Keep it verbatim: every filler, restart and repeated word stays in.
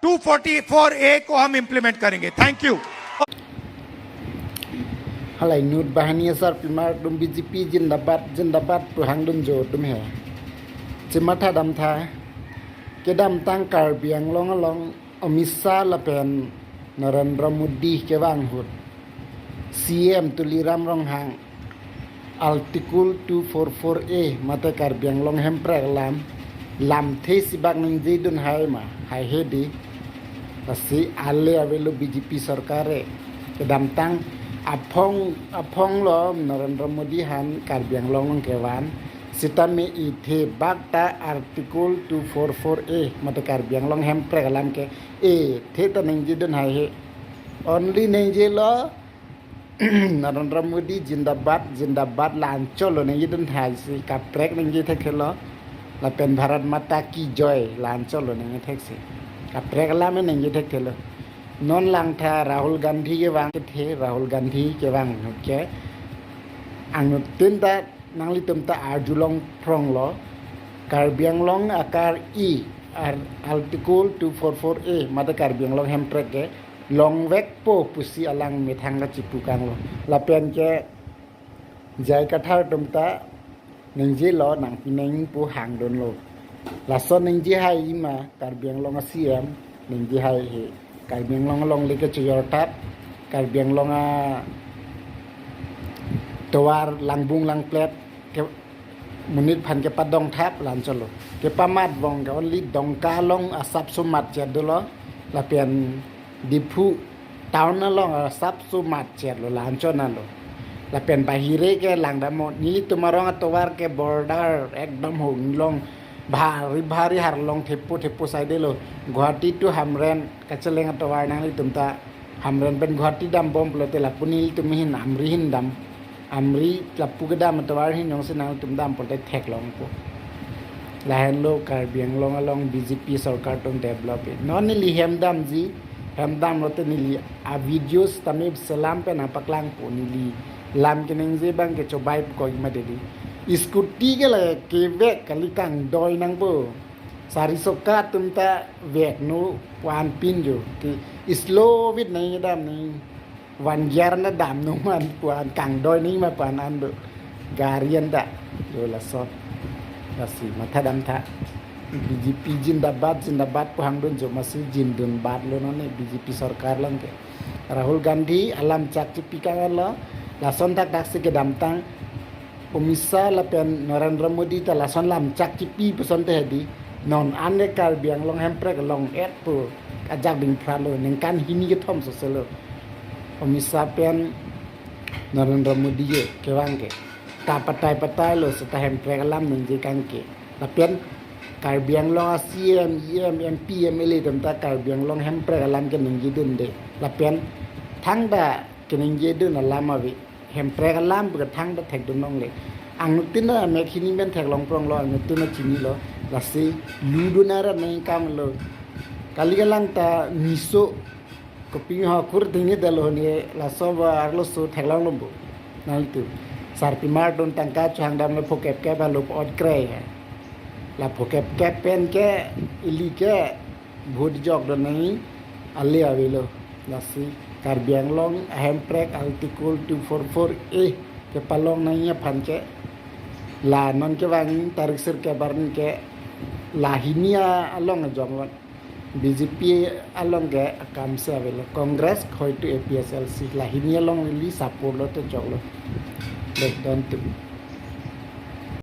To forty four ए को हम इम्प्लीमेंट करेंगे। Thank you. Halai inut banghini asarpimar atum, B J P zindabad, zindabad pu hangdun jo atum he. Chematha damtha. Kedamtang Karbi Anglong along Amit Shah lapen Narendra Modi kevang ahut C M Tuliram Ronghang Article two four four A mate Karbi Anglong Hemprek alam, lamthe isi bak ningjedun hai ma, hai hedi. Lasi ale avelo B J P sorkar e. Kedamtang aphong, aphong lo Narendra Modi han Karbi Anglong along kevan. Sitame ithe bak ta Article two four four A mate Karbi Anglong Hemprek alam ke ithe ta ningjedun hai he. Only ningjelo, Narendra Modi zindabad, zindabad la anchot lo ningjedun hai si, kaprek ningje thekthelo. Lapen Bharat Mata Ki Joy la anchot lo ningje thek si. Kaprek alam ningje thekthelo. Non langtha Rahul Gandhi kevang kethe, Rahul Gandhi kevang ke anuttin ta nanglitum ta arjulong phrong lo. Karbi Anglong akar i ar-, Article two four four A mate Karbi Anglong Hemprek ke longvekpo pusi alang methang kachipukang lo. Lapen ke J I Kathar atum ta ningjelo, nangpi nangpo hangdunlo. Lason ningje hai ma Karbi Anglong a C M ningje hai he. Karbi Anglong alongle ke chojor thap, Karbi Anglong atovar langbung langplet ke monit aphan kepadong thap la anchot lo. Kepamat bong ke only Dongka along asapso matchet dolo, lapen Diphu town along asapso matchet lo, la anchot nanglo. Lapen bahire ke langdamnon, nelitum arong atovar ke border ekdom hong long, bhari bhari arlong thepo thepo saidelo. Guwahati to Hamren kacheleng atovar nanglitum ta Hamren pen Guwahati dambom pulote lapu nelitum ahin Amri ahin dam. Amri lapu kedam atovar ahin jongsi nangtum dam pulote theklongpo. Lahenlo Karbi Anglong along B J P sorkar atum develop e. Non neli hem damji, hem damlote neli a-video sitame selam pen napaklangpo, neli lam keningje abang ke chobei pu ko ima dedi. Scooty ke la kevek kali, kangdoi nangpo. Sari soka atum ta veknon pu-an pin jo. Ke slow vit nangdam nang. Van gear na damnon ma pu-an, kangdoi nang ma pu-an an do. Gari anta. Jo lason. Lasi matha damtha. B J P zindabad, zindabad pu hangdun jo, masi zindunbad lo non e B J P sorkar along ke. Rahul Gandhi alam chak chipikang lo. Lason thakthak si kedamtang Amit Shah lapen Narendra Modi ta lason lam chak chipi puson te hedi. Non an le Karbi Anglong Hemprek long-et pu ajak dingphra lo, ningkan hini kethom sose lo. Amit Shah pen Narendra Modi ke kevang ke. Ta patai patai lo seta Hemprek alam ningje kangke. Lapen Karbi Anglong a C M, E M, M P, M L A atum ta Karbi Anglong Hemprek alam ke ningjedunde. Lapen thangta keningjedun alam ave. Hemprek alam pu ke thangta thekdun longle. Anuttin ta mek hini pen theklong prong lo, anuttin ta chinilo. Lasi ludun arat nangkam lo. Kali kalang ta miso kopi ho kur tingni dalo ne, laso ba arloso theklong lo bo. Nangtum sarpimar atum tangka chohang damlo phokep kep alo ot kre. La phokep kep pen ke ili ke vote jokdun nang ale avelo. Lasi Karbi Anglong Hemprek Article two four four A kepalong nangji aphan ke la non kevang tarik sirkep arni ke la hini along ajong lo. B J P along ke akam si avelo, Congress hoitu A P H L C, la hini along ili support lote choklo. Lockdown tu.